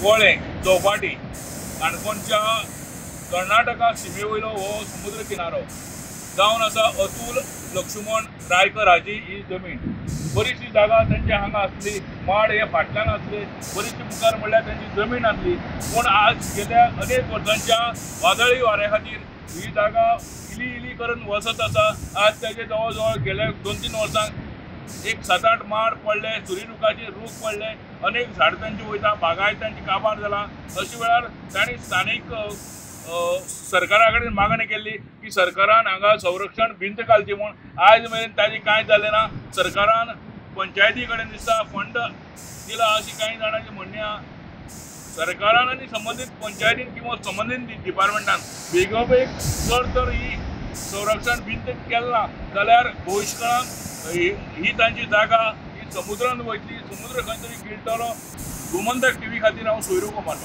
वळें चौपाटी काणकोणच्या कर्नाटका शिमे वयलो हो समुद्र किनारो जावन आसा. अतुल लक्ष्मण रायकर हाजी ही जमीन. बरीचशी जागा तांची हांगा आसली, माड हे फाटल्यान आसले, बरीचशी मुखार म्हणल्यार तांची जमीन आसली. पूण आज गेल्या अनेक वर्सांच्या वादळी वाऱ्या खातीर ही जागा इली इली करून वसत आसा. आज ताजे जवळ जवळ गेल्या 2-3 वर्सांक एक 7-8 माड पडले, सुरी रुखाचे रूख पडले, अनेक झाड तांची वयता, बागायत तांची काबार जाला. अशे वेळार तांणी स्थानीक सरकारा कडेन मागणी केल्ली की सरकारान हांगा संरक्षण भिंत घालची म्हूण. आयज मेरेन ताजी कांय जालें ना. सरकारान पंचायती कडेन दिसता फंड दिला अशी कांय जाणांची म्हणणें आहा. सरकारान आनी संबंदीत पंचायतीन किंवा संबंदीत डिपार्टमेंटान बेगोबेग जर तर ही संरक्षण भिंत केलें ना जाल्यार भविश्य काळांत ही तांची जागा ही समुद्रान वयतली, समुद्र खंय तरी गिळटलो. गोमंतक टीव्ही खातीर हांव सोयरू कुमार.